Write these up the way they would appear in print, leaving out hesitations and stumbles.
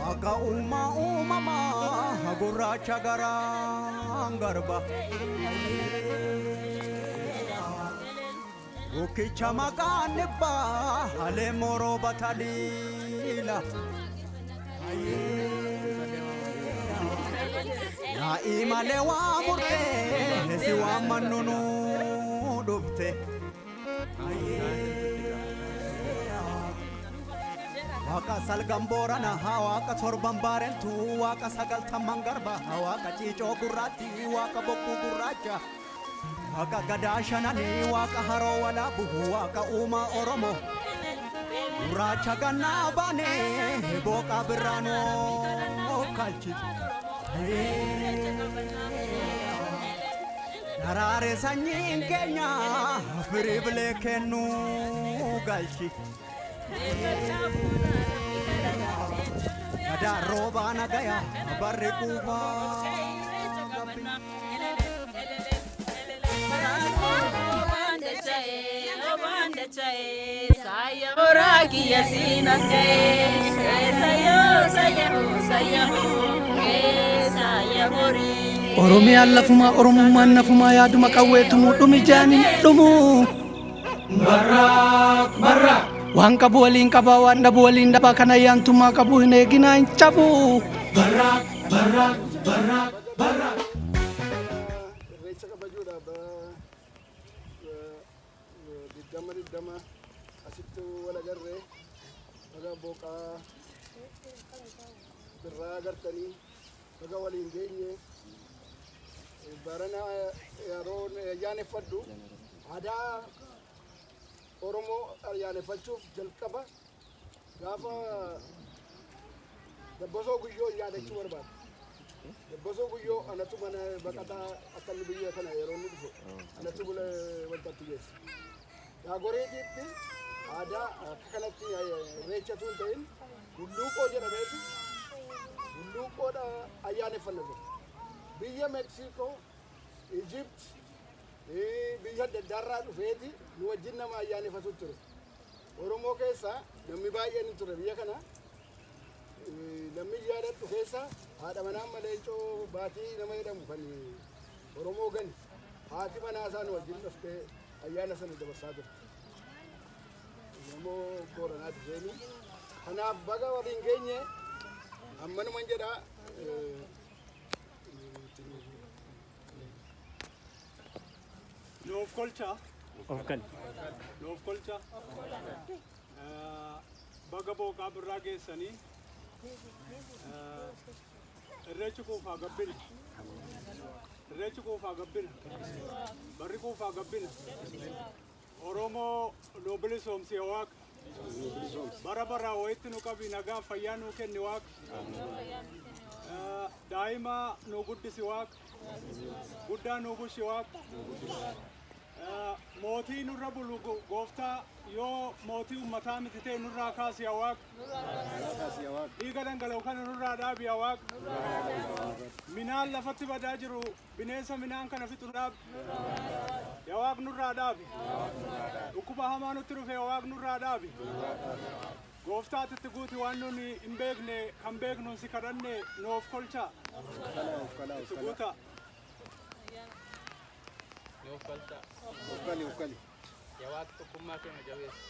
Waaqa uumaa uumamaa gurraacha garaan garba. Bukkicha maqaan dhibbaa halee morooba taliila. Yaa'ii malee waa murtee si waan mannu nuu dhufte. Waaqa salgan boorana waaqa torban baarentu waaqa sagaltamman garba waaqa ciicoo gurraatti waaqa bokkuu gurraacha waaqa gadaa shananii waaqa haroo walaabu waaqa uumaa oromoo gurraacha gannaa baanee booqaa birraanoo kalchi. Daraare sanyiin keenya firii bilee kennuu galchi. Gadaa roobaa nagaya barri quufaa. Oromiyaan lafumaa Oromummaan nafumaa yaaduma qawweetumuu dhumi jaaniin dhumuu. Waan qabu waliin qabaa waan dhabu waliin dhabaa kan ayyaantummaa qabu hin eeginaa hin cabu. Irreecha kabajuudhaaf 2020 asitti wal agarree baga booqaa birraa agartanii baga waliin geenye. Barana yeroo ayyaaneffadhu aadaa Oromoo ayyaaneffachuuf jalqaba gaafa Dabbasoo Guyyoo yaadachuu barbaada. Dabbasoo Guyyoo anatu mana baqataa akka inni biyya kana yeroo inni dhufe anatu bula wantatti geesse. Daagoriitiitti aadaa akka kanatti irreechatu hin ta'in hulluuqoo jedhameeti hulluuqoodha ayyaaneffanna ture. Biyya Meksiikoo, Ijipt, biyya adda addaarraa dhufeeti nu wajjin nama ayyaaneffatu ture. Oromoo keessaa namni baay'een hin ture biyya kana. Namni yaadadhu keessa haadha manaa Maleencoo Baatii nama jedhamu kan Oromoo gani. Haati manaa isaa nu wajjin dhuftee ayyaana sana dabarsaa turte. Oromoo Booranaati isheen. Kanaaf baga waliin geenye ammanuman jedhaa. Nuuf kolcha. Nuuf kolcha. Baga booqaa birraa geessanii irreechi quufaa gabbina. Irreechi quufaa gabbina. Barri quufaa gabbina. Oromoo nu bilisoomsi Waaqa. Bara baraa wayitti nu qabi nagaa fayyaa nuu kenni Waaqa. Daa'ima nu guddisi Waaqa. Guddaa nu bushi Waaqa. Mootii nurra bulu gooftaa yoo mootii uummataa miti ta'e nurraa kaasi yaa Waaqa. Dhiiga dhangala'u kana nurraa dhaabi yaa Waaqa. Minaan lafatti badaa jiru bineensa minaan kana fixu dhaabi. Yaa Waaq nurraa dhaabi. Dhukkuba hamaa nutti dhufe yaa Waaq nurraa dhaabi. Gooftaatti itti guuti waan nuni hin beekne kan beeknuun si kadhanne nuuf kolcha. Itti guuta. Nuuf kolcha. Ukkali ukkali. Yaa Waaqa tokkummaa keenya jabeessi.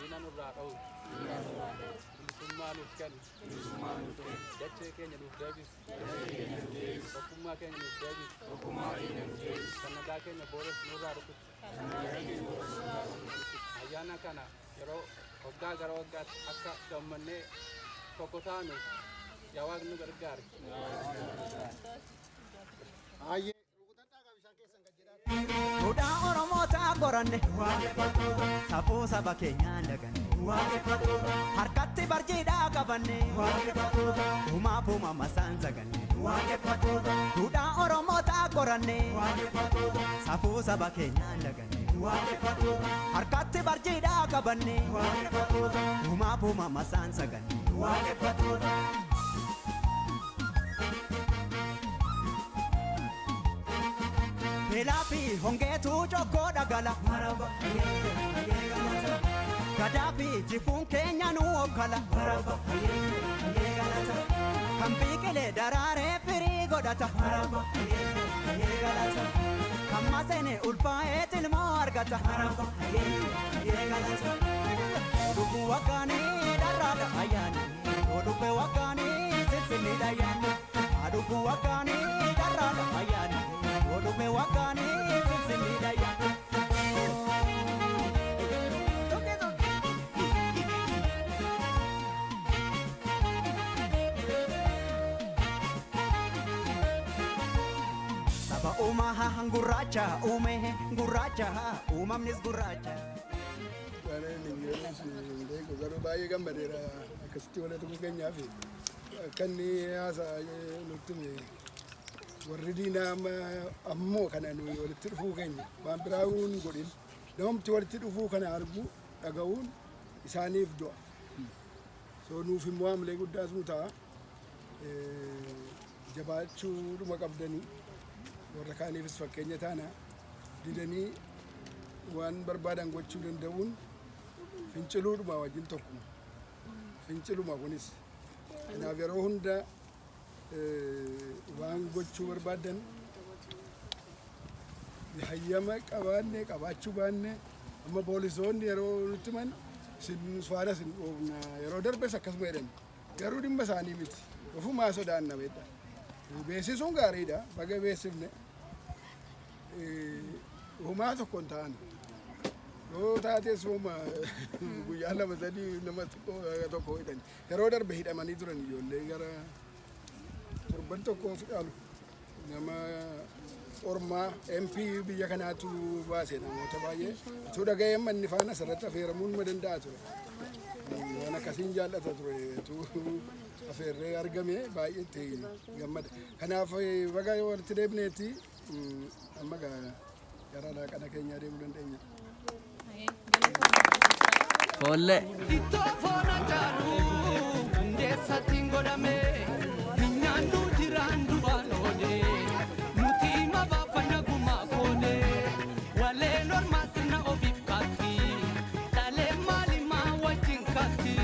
Diina nurraa dhowwi. Bilisummaa nuuf kenni. Dachee keenya nuuf deebisi. Tokkummaa keenya nuuf deebisi. Kan nagaa keenya booressu nurraa rukuti. Ayyaana kana yeroo waggaa gara waggaatti akka gammannee tokko taanu yaa Waaqni nu gargaari. Ayyee. Duudhaa Oromootaa goranne safuu saba keenyaan daganne harkatti barjiidhaa qabanne uumaaf uumama isaan saganne. Duudhaa Oromootaa goranne safuu saba keenyaan daganne harkatti barjiidhaa qabanne uumaaf uumama isaan saganne. Beelaa fi hongeetu cokkoo dhagala. Gadaa fi Jifuun keenya nu okkala. Kan biqilee daraaree firii godhata. Kan maseene ulfaa'ee tilmoo argata. Odubbu waggaanii dharraadha ayyaani. Odubbe waggaanii sinsinniidha ayyaani. Adubbu waggaanii dharraadha ayyaani. Odubbe waggaanii sinsinniidha ayyaani. Saba uumaa gurraacha uume gurraacha uumamnis gurraacha. Garuu baay'ee gammadeera akkasitti walitti dhufuu keenyaaf. Akka inni haasaa nutti hime, warri diinaa amma ammoo kana nuyi walitti dhufuu keenya waan biraa hin godhin, namumti walitti dhufuu kana argu dhaga'uun isaaniif du'a. So nuuf immoo hamilee guddaas nu ta'a. Jabaachuu dhuma qabdanii warra kaaniifis fakkeenya taana. Didanii waan barbaadan gochuu danda'uun finciluudhuma wajjin tokkuma. Finciluma kunis. Kanaaf yeroo hunda waan gochuu barbaadan hayyama qabaanne qabaachuu baanne, amma poolisoonni yeroo nutti himan isin faana isin dhoofna, yeroo darbes akkasuma jedhan, garuu dhimma isaanii miti, ofumaa sodaanna beekta. Beeksisuun gaariidha, baga beeksifne. Homaa tokko hin ta'an. Yoo taates homa guyyaa 2 3 nama tokko hidhan. Yeroo darbe hidhamanii turan ijoollee gara torban tokko caalu. Nama ormaa MP biyya kanaatu baase namoota baay'ee. Utuu dhaga'ee manni faana asirratti affeeramuu nima danda'a ture. Waan akkasiin jaallata ture. Utuu affeerree argame baay'ee itti gammada. Kanaaf baga walitti deebineeti, amma gara laaqana keenyaa deemuu dandeenya. Foollee. Ittoo foon hacaalu hundeessaatiin godhame hin nyaannu jiraan du'aan oole nuti hima baafanna gumaa koole waleen ormaa sirna ofiif kaatti dhalee maalimaa wajjin kaatti.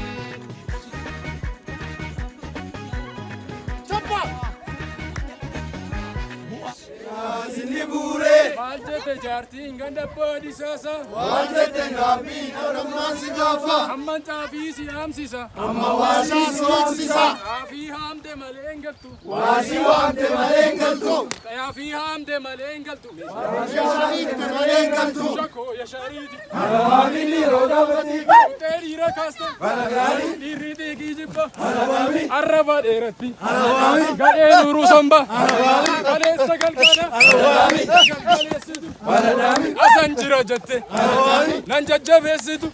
Maal jette jaartiin ganda boodisaasa? Waan jette gaabbii nammaan si gaafa. Amman xaafii si haamsisa. Amma waasii si waamsisa. Xaafii haamte malee hin galtu. Waasii waamte malee hin galtu. Xaafii haamte malee hin galtu. Waasii malee hin galtu. Shakoo yashariiti. Alabaamini yeroo gaafati. Qotee dhiira kaaste. Balagaari. Dhiirri xiiqii jibba. Alabaami. Arraba dheeratti. Alabaami. Gadhee nuruu somba. Alabaami. Kaleessa galgala. Alabaami. Galgaleessitu. Baladaami. Asan jira jette. Alabaami. Nan jajjabeessitu.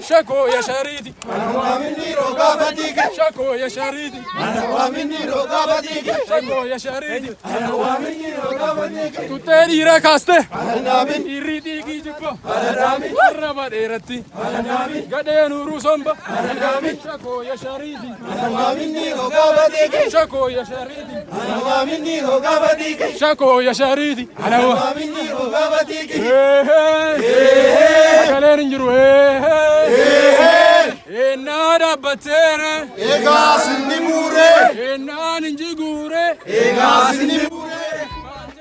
Shakoo yashariiti. Alabaamini yeroo gaafati. Shakoo yashariiti. Alabaamini yeroo gaafati. Shakoo yashariiti. Alabaamini yeroo gaafati. Tuttee dhiira kaaste. Aladaami. Dhiirri xiiqii jibba. Baladaami. Arraba dheeratti. Baladaami. Gadhee nuruu somba. Baladaami. Shakoo yashariiti. Alabaamini yeroo gaafati. Shakoo yashariiti. Alabaamini yeroo gaafati. Shakoo yashariiti. Alawa. Alabaamini yeroo gaafati. Sagaleen hin jiru. Ennaa dhaabbatteere. Egaa sinni muuree. Ennaan hin jiguure. Egaa sinni muuree.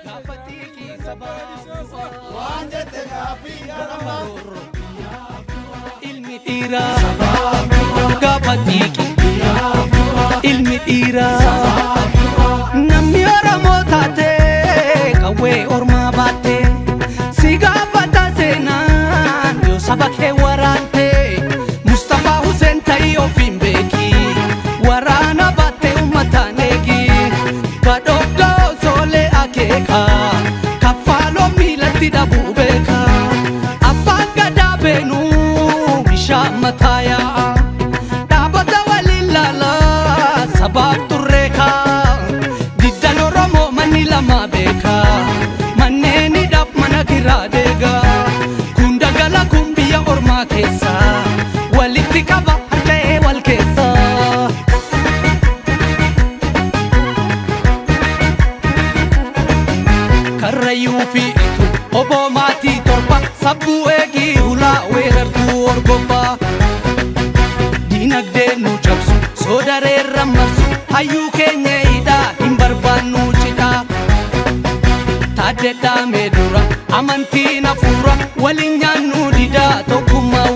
Gaafa xiiqii sabaa Waan jette gaaffii garama. Ilmi dhiiraa gaafa xiiqii ilmi dhiiraa namni Oromoo taate qawwee ormaa baatte si gaafata seenaan yoo saba kee waraante. Mustafaa Hussein ta'ii ofiin beeki, waraana baatte uummataan eegi, badhoofdoo soolee akeeka kaffaaloo miilatti dhabuu beeka. Abbaan gadaa beenuu bishaan mataa yaa'a, dhaabota waliin laalaa sabaaf turreeka. Diddan Oromoo manni lama beeka, manneenidhaaf mana kiraa deega, kun dagala kun biyya ormaa keessa walitti qaba harka'ee wal keessa. Karrayyuu fi oboo maatii 7 sabbuu eegii hulaa weerartuu orgobbaa. Joodareerra marsu hayyuu keenya hidhaa hin barbaannu cidhaa. Taaddee dhaamee dura amantiin hafuura waliin nyaannu didaa tokkummaa.